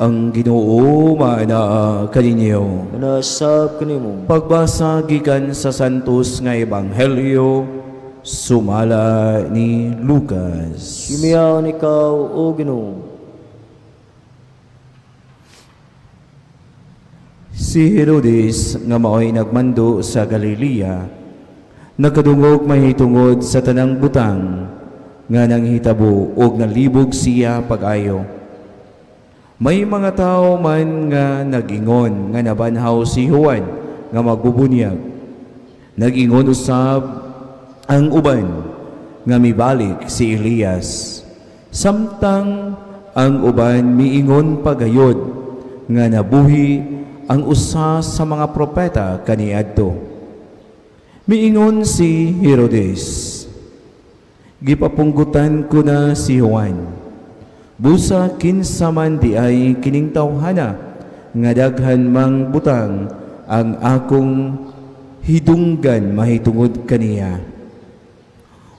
Ang Ginoo maanaa kaninyo. Manasab kanimo. Pagbasa gikan sa Santos nga Ebanghelyo sumala ni Lucas. Himiyaon ikaw, O Ginoo. Si Herodes nga maoy nagmando sa Galilea nakadungog mahitungod sa tanang butang nga nanghitabo ug nalibog siya pag-ayo. May mga tao man nga nag-ingon nga nabanhaw si Juan nga magbubunyag. Nag-ingon usab ang uban nga mibalik si Elias. Samtang ang uban miingon pagayod nga nabuhi ang usa sa mga propeta kaniadto. Miingon si Herodes, "Gipapunggutan ko na si Juan. Busa kinsa man di ay kining tawhana nga daghan mang butang ang akong hidunggan mahitungod kaniya?"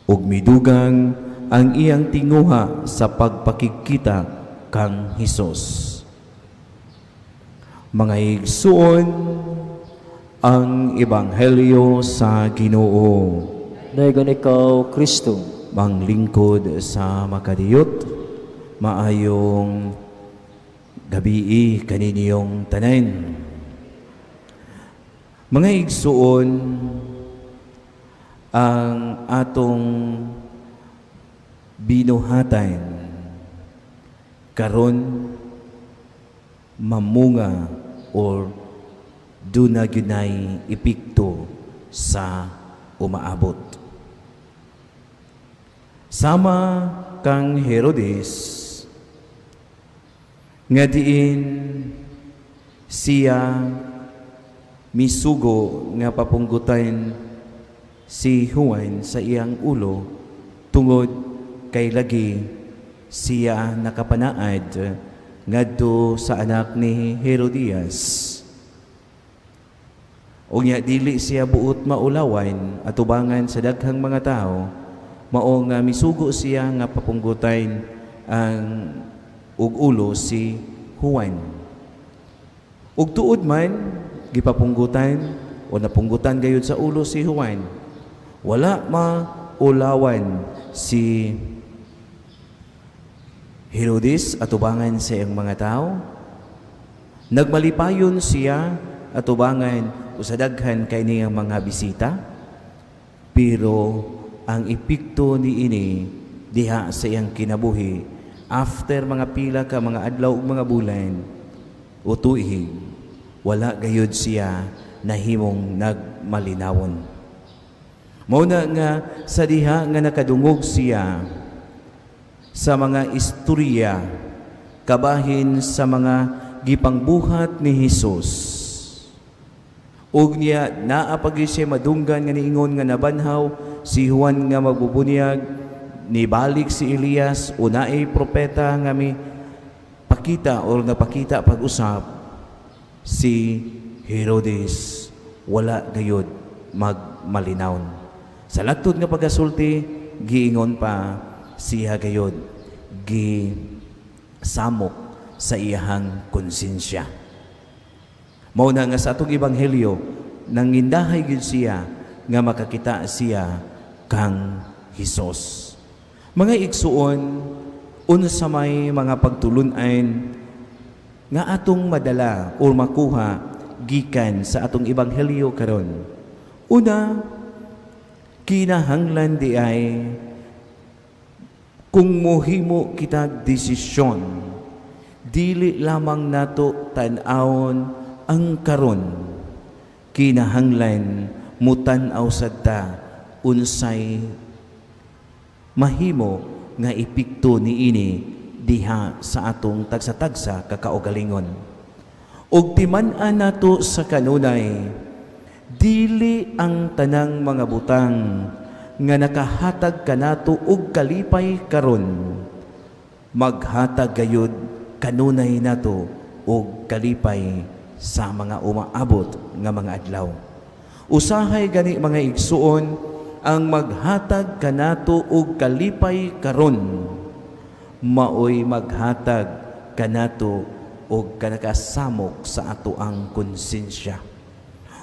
Ug midugang ang iyang tinguha sa pagpakigkita kang Hesus. Mga igsuon, ang ebanghelyo sa Ginoo. Dayon ikaw, Kristo. Manglingkod sa makadiyot, maayong gabii kaninyong tanan. Mga igsuon, ang atong binuhatan karon mamunga or duna gyud epekto sa umaabot. Sama kang Herodes nga diin siya misugo nga papunggutan si Juan sa iyang ulo tungod kay lagi siya nakapanaad ngadto sa anak ni Herodias. Ug nya dili siya buot maulawan atubangan sa daghang mga tao, mao nga misugo siya nga papunggutan ang ug ulo si Juan. Ug tuod man gipapunggutan o napunggutan gayud sa ulo si Juan. Wala maulawan si Herodes atubangan sa iyang mga tao. Nagmalipayon siya atubangan o sa daghan kay niyang mga bisita. Pero ang epekto niini diha sa iyang kinabuhi after mga pila ka mga adlaw ug mga bulan o tuig, wala gayud siya nahimong nagmalinawon. Mao na nga sa diha nga nakadungog siya sa mga istorya kabahin sa mga gipangbuhat ni Hesus, ug niya naa pa gyud siya madunggan nga niingon nga nabanhaw si Juan nga magbubunyag, nibalik si Elias o naay propeta nga mi pakita or napakita pag-usab, si Herodes wala gayud magmalinawon. Sa lagtod nga pagasulti, giingon pa siya gayud gi samok sa iyahang konsensya. Mao na nga sa atong ebanghelyo, nangindahay gyud siya nga makakita siya kang Hesus. Mga igsuon, unsa may mga pagtulun-an nga atong madala o makuha gikan sa atong ebanghelyo karon? Una, kinahanglan di ay kung mohimo kita desisyon, dili lamang nato tan-awon ang karon, kinahanglan mutan-aw sad ta unsay mahimo nga epekto niini diha sa atong tagsa-tagsa kakaugalingon. Ug timan-an nato sa kanunay, dili ang tanang mga butang nga nakahatag kanato og kalipay karon maghatag gayud kanunay nato og kalipay sa mga umaabot nga mga adlaw. Usahay gani, mga igsuon, ang maghatag kanato og kalipay karon maoy maghatag kanato og og kanakasamok sa ato ang konsensya.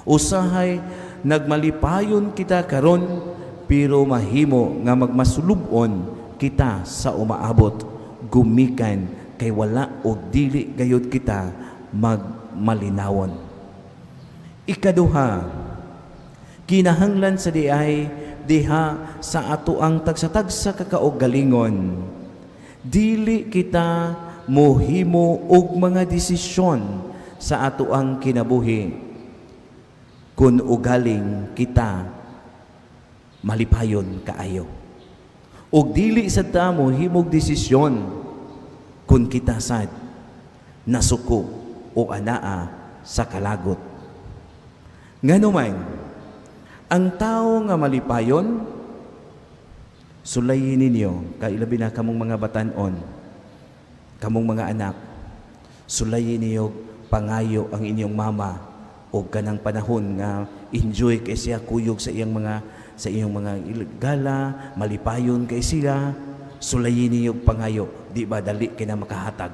Usahay nagmalipayon kita karon, pero mahimo nga magmasulubon kita sa umaabot gumikan kay wala o dili gayud kita magmalinawon. Ikaduha, kinahanglan sa diay diha sa ato ang tagsa-tagsa kakaugalingon, dili kita mohimo og mga desisyon sa ato ang kinabuhi kung ugaling kita malipayon kaayo. Og dili sad ta mohimog desisyon kung kita sad nasuko o anaa sa kalagot. Ngano man, ang tao nga malipayon, sulayin ninyo, kailabi na kamong mga batanon, kamong mga anak, sulayin ninyo pangayo ang inyong mama o kanang panahon nga enjoy kay siya kuyog sa iyong mga gala, malipayon kay sila, sulayin ninyo pangayo, di ba dali kay na makahatag?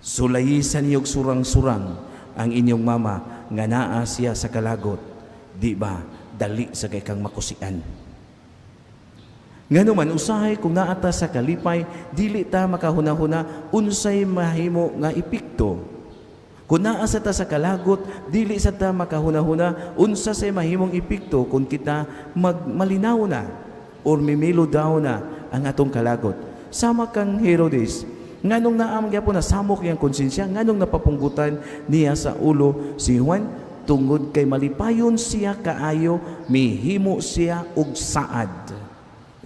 Sulayisan niyo surang-surang ang inyong mama nga naa siya sa kalagot, di ba dali sa kay kang makusian? Ngano man, usahay kung naata sa kalipay, dili ta makahuna-huna unsay mahimo nga epekto. Kung naa sa ta sa kalagot, dili sa ta makahuna-huna unsa say mahimong epekto kung kita magmalinaw na or mimilo daw na ang atong kalagot. Sama kang Herodes, nganong naa man gyapon na samok iyang konsensya, nganong napapunggutan niya sa ulo si Juan? Tungod kay malipayon siya kaayo, mihimo siya og saad.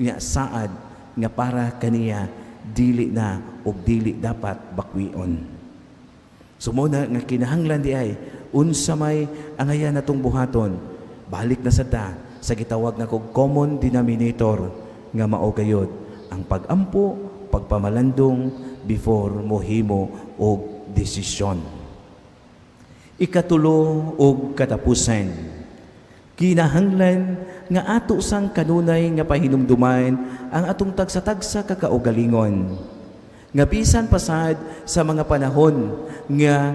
Nga saad nga para kaniya dili na og dili dapat bakwion. So mo na nga kinahanglan di ay unsa may angayan natong buhaton, balik na sa ta sa gitawag na kog common denominator nga mao gayod ang pagampo, pagpamalandong before mohimo og desisyon. Ikatulo og katapusan, kinahanglan nga ato sang kanunay nga pahinumduman ang atong tagsa-tagsa kakaugalingon. Nga bisan pasad sa mga panahon nga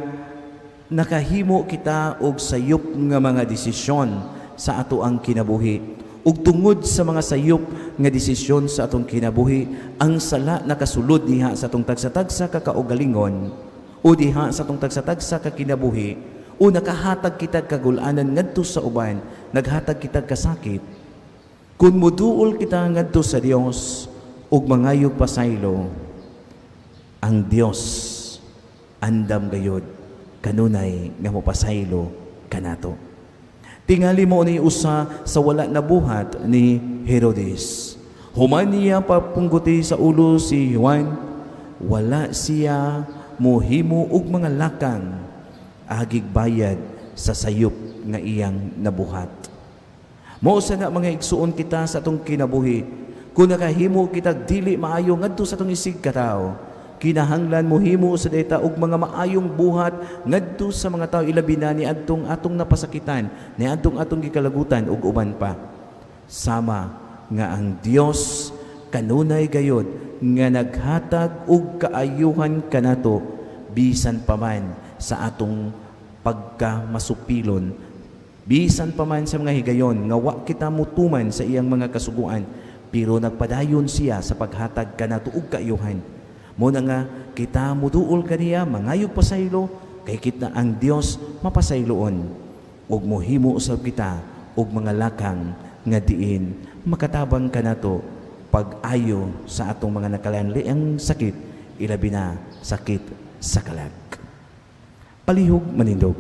nakahimo kita og sayop nga mga desisyon sa ato ang kinabuhi. Ug tungod sa mga sayop nga desisyon sa atong kinabuhi, ang sala nakasulod diha sa atong tagsa-tagsa kakaugalingon o diha sa atong tagsa-tagsa kakinabuhi, o nakahatag kita kagulanan ngadto sa uban, naghatag kita kasakit. Kung muduol kita ngadto sa Dios ug mangayog pasaylo, ang Dios andam gayod kanunay nga mopasaylo kanato. Tingali mo ni usa sa wala nabuhat ni Herodes. Human niya papungguti sa ulo si Juan, wala siya mohimo og mga lakang agig bayad sa sayop nga iyang nabuhat. Mao sa na, mga igsuon, kita sa atong kinabuhi, kung nakahimo kita dili maayo ngadto sa atong isig katawo, kinahanglan mohimo sa data og mga maayong buhat ngadto sa mga tao, ilabi na ni adtong atong napasakitan, ni adtong atong gikalagutan ug uban pa. Sama nga ang Dios kanunay gayod nga naghatag og kaayuhan kanato bisan pa man sa atong pagkamasupilon, bisan pa man sa mga higayon nga wa kita mutuman sa iyang mga kasuguan, pero nagpadayon siya sa paghatag kanato og kaayuhan. Mo na nga kita muduol kaniya, mangayog pasaylo, kay kita ang Dios mapasayloon ug mohimo usab kita og mga lakang nga diin makatabang kanato pag-ayo sa atong mga nakalanliang sakit, ilabi na sakit sa kalag. Palihog manindog.